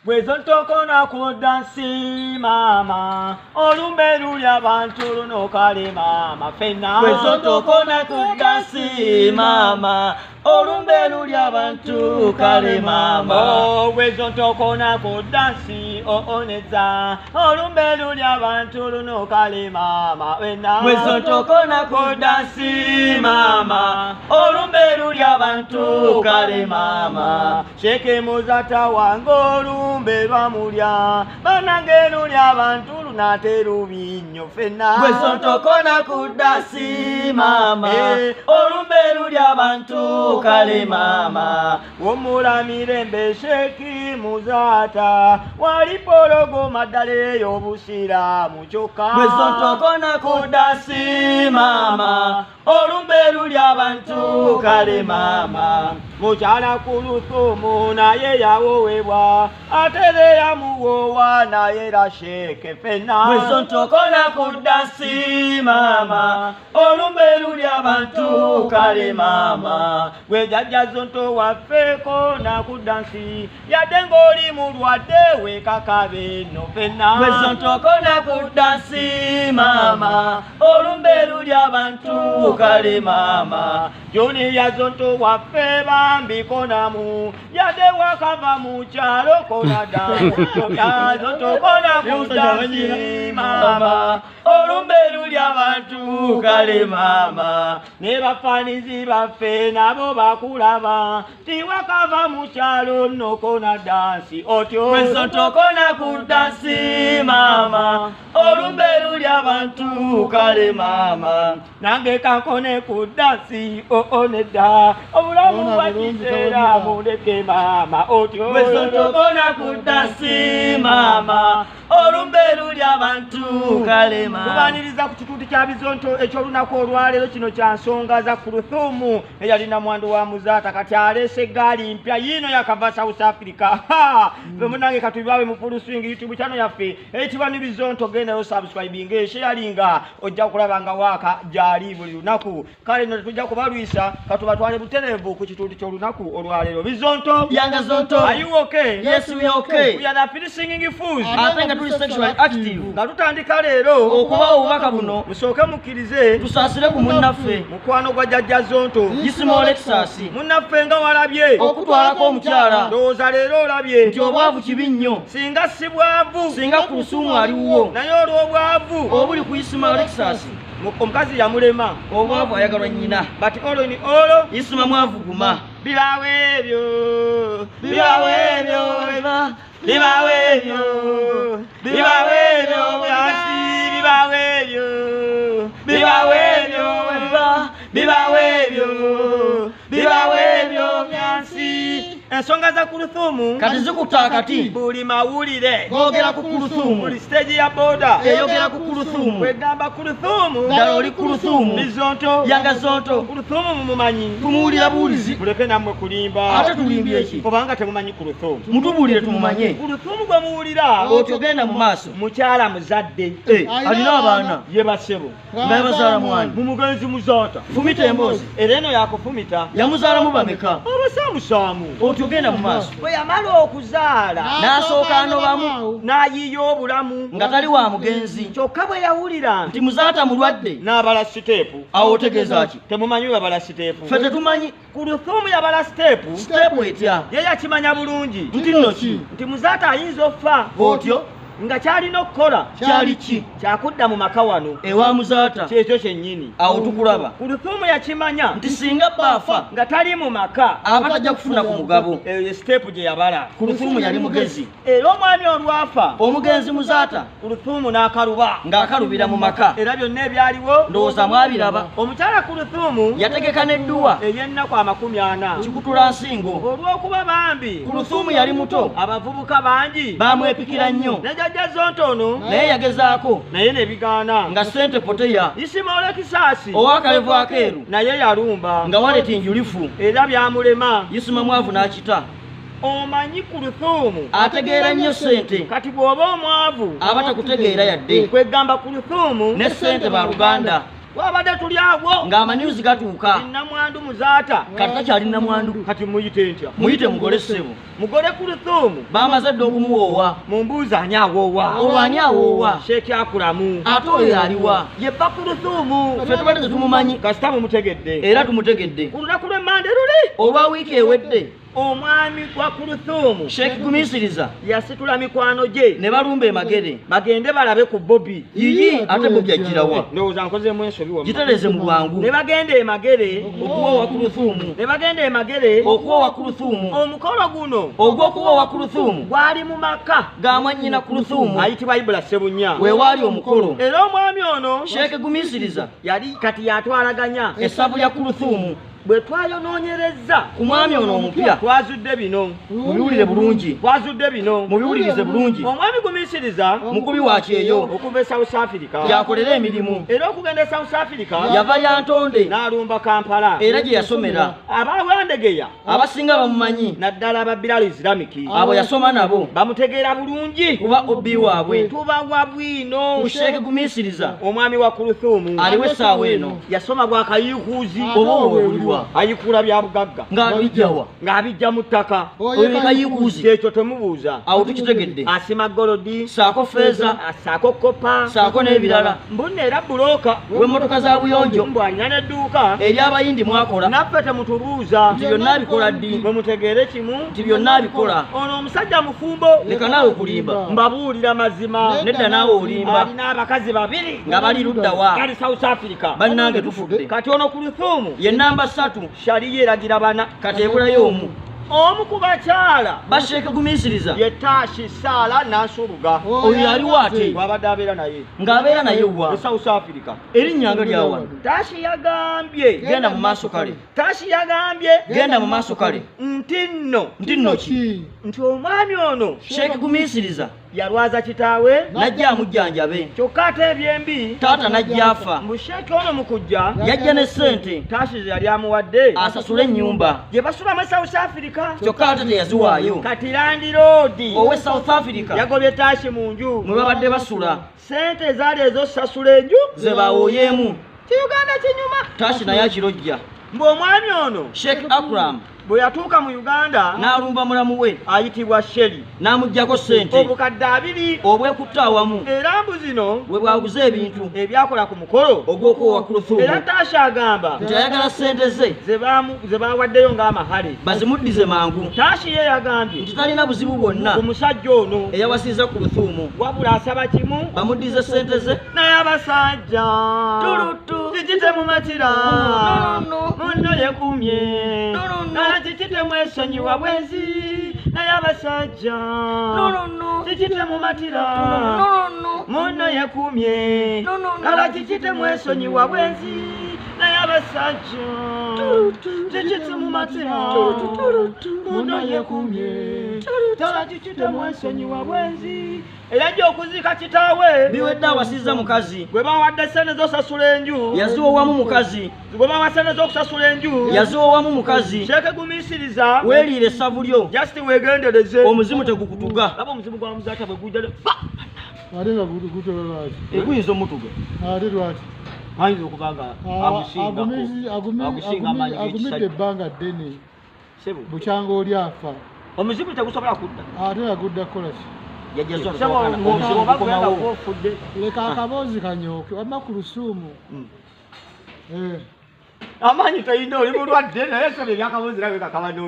Bwezontokona ku dansi maama, olumbe luli abantu luno kale maama fenna. Bwezontokona ku dansi maama, olumbe luli abantu kale maama. Oh, bwezontokona ku dansi ooneza, olumbe luli abantu luno kale maama fenna. Bwezontokona ku dansi maama, olumbe luli abantu kale maama. Sheikh Muzata wange olumbe lwamulya, banange luli abantu lunate lubi nnyo ffenna. Bwezontokona ku dansi maama, Eh. olumbe luli abantu kale maama. Wumula mirembe Sheikh Muzata, wali pologoma ddala ey'obusiraamu kyokka. Bwezontokona ku dansi maama, olumbe luli abantu kale maama. Mukyala Kuluthumu naye yawowebwa, ate era yamuwoowa naye era Sheikh ffenna. Bwezontokona ku dansi maama, olumbe luli abantu kale maama. Gwe jjajja Zonto waffe kona ku dansi, yadde ng'oli mulwadde weekakabe nno ffenna. Bwezontokona ku dansi maama, olumbe luli abantu kale maama. Junior Zonto waffe bambi konamu, yadde wakava mu kyalo kona dansi. Zonto kona ku dansi maama, olumbe luli abantu kale maama. Ne bafaanizi baffe nabo bakulaba, tiwakava mu kyalo nno kona dansi otyo. Bwezontokona ku dansi maama, olumbe luli abantu kale maama. Nange kankone ku dansi oo nedda, obulamu Ona bwa bulungi kiseera tawulira. muleke maama otyo. Bwezontokona ku dansi maama, olumbe luli abantu kale maama. Tubaniriza ku kituuti kya Bizonto eky'olunaku olwaleero. Kino kya nsonga za Kuluthumu eyali namwandu wa Muzaata, kati aleese eggaali mpya yiino yakava South Africa. Ha! Ffe munnange katubibawe mu full swing. YouTube channel yaffe eyitibwa ni Bizonto, gendayo subscribing, sharinga, ojja kulaba nga waaka gyali buli lunaku. Kale nno tetujja kubalwisa, katubatwale butereevu ku kituuti ky'olunaku olwaleero. Bizonto. Yanga Zonto. Are you okay? Yes, we are okay. We are the free singing fools. Ate nga tuli sexually active. Nga tutandika leero okubawa obubaka buno, musooke mukkirize tusaasire ku munnaffe mukwano gwa jjajja Zonto Isima Lexus munnaffe nga walabye okutwalako omukyala. Ndowooza leero olabye nti obwavu kibi nnyo. Singa si bwavu, singa Kulusumu aliwo, naye olw'obwavu obuli ku Isima Lexus, omukazi yamulema. Obwavu ayagalwa nnyina. But all in all, Isima mwavu guma. Bibaawo ebyo, Bibaawo ebyo, bibaawo ebyo, bibaawo ebyo byansi, bibaawo ebyo, bibaawo ebyo, bibaawo ebyo, bibaawo ebyo byansi. Ensonga za Kuluthumu kati zikutta akati. Buli mawulire googera ku Kuluthumu. Buli stage ya boda eyogera ku Kuluthumu. Kwegamba Kuluthumu ddala oli Kuluthumu. Bizonto. Yanga Zonto. Kuluthumu mumumanyi? Tumuwulira buwulizi. Muleke nammwe kulimba. Ate tulimbye ki? Kubanga temumanyi Kuluthumu. Mutubuulire tumumanye. Kuluthumu gwe muwulira otyo genda mu maaso mukyala muzadde. Eh, alina abaana. Ye basebo. Nga yabazaala mwani? Mu mugenzi Muzaata. Fumita emboozi. Era eno yakufumita. Yamuzaalamu bameka? Abasaamusaamu. Otyo genda mu maaso. Bwe yamala okuzaala n'asooka anobamu n'ayiiya obulamu nga tali wa mugenzi. Kyokka bwe yawulira nti Muzaata mulwadde n'abala step. Awo otegeeza ki? Temumanyi babala step? Ffe tetumanyi. Kuluthumu yabala step. Step etya? Ye yakimanya bulungi nti nno ki? Nti Muzaata ayinza okufa otyo nga kyalina okukola kyali ki? Kyakudda mu maka wano ewa Muzaata. Kyekyo kyennyini. Awo tukulaba. Kuluthumu yakimanya nti singa baafa nga tali mu maka aba tajja kufuna ku mugabo. Eyo ye step gye yabala. Kuluthumu yali mugezi. Era omwami olwafa omugenzi Muzaata, Kuluthumu n'akaluba ng'akalubira mu maka. Era byonna ebyaliwo ndowooza mwabiraba. Omukyala Kuluthumu yategeka n'edduwa ey'ennaku 40 kikutula nsingo. Olw'okuba bambi Kuluthumu yali muto, abavubuka bangi bamwepikira nnyo. Ne jjajja Zonto ono naye yagezaako naye ne bigaana nga ssente poteya. Isima Olekisasi ow'akalevu akeeru naye yalumba nga waleti njulifu era byamulema. Isima mwavu n'akita. Omanyi Kuluthumu ategeera nnyo ssente. Kati bw'oba omwavu aba takutegeera yadde. Kwegamba Kuluthumu ne ssente ba luganda. Twabadde tuli awo ng'amanyuzi gatuuka. Namwandu Muzaata kati takyali namwandu. Kati muyite ntya? Muyite mugole ssebo. Mugole Kuluthumu bamaze dda okumuwoowa. Mumbuuza ani awoowa? Olwo ani awoowa? Sheikh Akulamu. Ate oyo aliwa? Ye bba Kuluthumu. Ffe tubadde tetumumanyi. Kasita mumutegedde. Era tumutegedde. Ku lunaku lw'emmande luli olwa wiiki ewedde omwami gwa Kuluthumu Sheikh Gumisiriza yasitula mikwano gye ne balumba emagere bagende balabe ku Bobi. Yiyi ate Bobi ajjirawa? Ndowooza nkozeemu ensobi wamma. Gitereze mu bwangu. Ne bagenda emagere okuwoowa Kuluthumu. Ne bagenda emagere okuwoowa Kuluthumu. Omukolo guno ogw'okuwoowa Kuluthumu gwali mu maka ga mwannyina Kuluthumu ayitibwa Ibula Ssebunya. We waali omukolo. Era omwami ono Sheikh Gumisiriza yali kati yatwalaganya essavu lya Kuluthumu. Bwe twayonoonyereza ku mwami ono omupya twazudde bino. Mubiwulire bulungi. Twazudde bino. Mubiwulirize bulungi. Omwami Gumisiriza mukubi wa kyeyo okuva e South Africa yakolera emirimu. Era okugenda e South Africa yava Lyantonde n'alumba Kampala era gye yasomera. Abawandegeya abasinga bamumanyi naddala aba Bilal Islamic abo yasoma nabo bamutegeera bulungi kuba obbi waabwe. Tubawa bwino ku Sheikh Gumisiriza omwami wa Kuluthumu aliwo essaawa eno yasoma bwa kayikuuzi oba obuliwa ayikuula bya bugagga ng'abijjawa ng'abijja mu ttaka. Oyo kayikuuzi ekyo temubuuza. Awo tukitegedde. Asima golodi saako feeza saako kopa saako n'ebirala. Mbunna era bulooka w'emmotoka za buyonjo mbu alina n'edduuka eri abayindi mwakola. Naffe temutubuuza nti byonna abikola ddi. Mwe mutegeere kimu nti byonna abikola. Ono omusajja mufumbo. Leka naawe okulimba. Mbabuulira mazima. Nedda naawe olimba. Alina abakazi babiri nga bali ludda wa? Bali South Africa. Bannange tufudde. Kati ono Kuluthumu ye namba 3 shali yeragira bana. Kati ebulayo omu. Omu ku bakyala ba Sheikh Gumisiriza ye Tashi Sala Nansubuga. Oyo aliwo ate wabadde abeera naye ng'abeera naye wa? E South Africa. Erinnya nga lya wano? Tashi yagambye genda mu maaso kale. Tashi yagambye genda mu maaso kale. Nti nno nti nno ki? Nti omwami ono Sheikh Gumisiriza yalwaza kitaawe najja amujjanjabe. Kyokka ate ebyembi taata najja afa. Mbu Sheikh ono mu kujja yajja ne ssente Tashi ze yali amuwadde asasule ennyumba gye basulamu e South Africa. Kyokka ate teyaziwaayo. Kati landiroodi owe South Africa yagobye Tashi mu nju mwe babadde basula. Ssente ezaali ez'okusasula enju ze bawooyeemu. Ki Uganda kinyuma. Tashi naye akirojja. Mbu omwami ono Sheikh Akram bwe yatuuka mu Uganda n'alumba mulamu we ayitibwa Shelley n'amuggyako ssente obukadde 2 obwekutta awamu. Era mbu zino bwe bwaguze ebintu ebyakola ku mukolo ogw'okuwoowa Kuluthumu. Era Tashi agamba nti ayagala ssente ze ze bawaddeyo ng'amahale bazimuddize mangu. Tashi ye yagambye nti talina buzibu bwonna ku musajja ono eyawasizza Kuluthumu wabula asaba kimu bamuddize ssente ze. Naye abasajja kiki temumatira munno yekumye kiki temwesonyiwa bwenzi. Naye abasajja kiki temumatira munno yekumye ala kiki temwesonyiwa bwenzi. Naye abasajja kiki temumatira munno yekumye ala kiki temwesonyiwa bwenzi. Era ajja okuziika kitaawe biwedde awasizza mukazi gwe bawadde ssente z'osasula enju yaziwowamu mukazi gwe bawa ssente z'okusasula enju yaziwowamu mukazi. Sheikh Gumisiriza weeriire essavu lyo just weegendereze omuzimu tegukutuga. Laba omuzimu gwa Muzaata bwe gujja ate nga gutola lwaki? Eguyinza omutuga. Ate lwaki? Ayinza okuba nga agusinga amaanyi agumidde ebbanga ddene bukyanga oli afa. Omuzimu tegusobola kudda. Ate nga gudda kukola ki? Leka akaboozi kanyooke wamma Kuluthumu. Amaanyi toyina oli mulwadde naye sebo ebyakaboozi nabyo kakaba n'obi.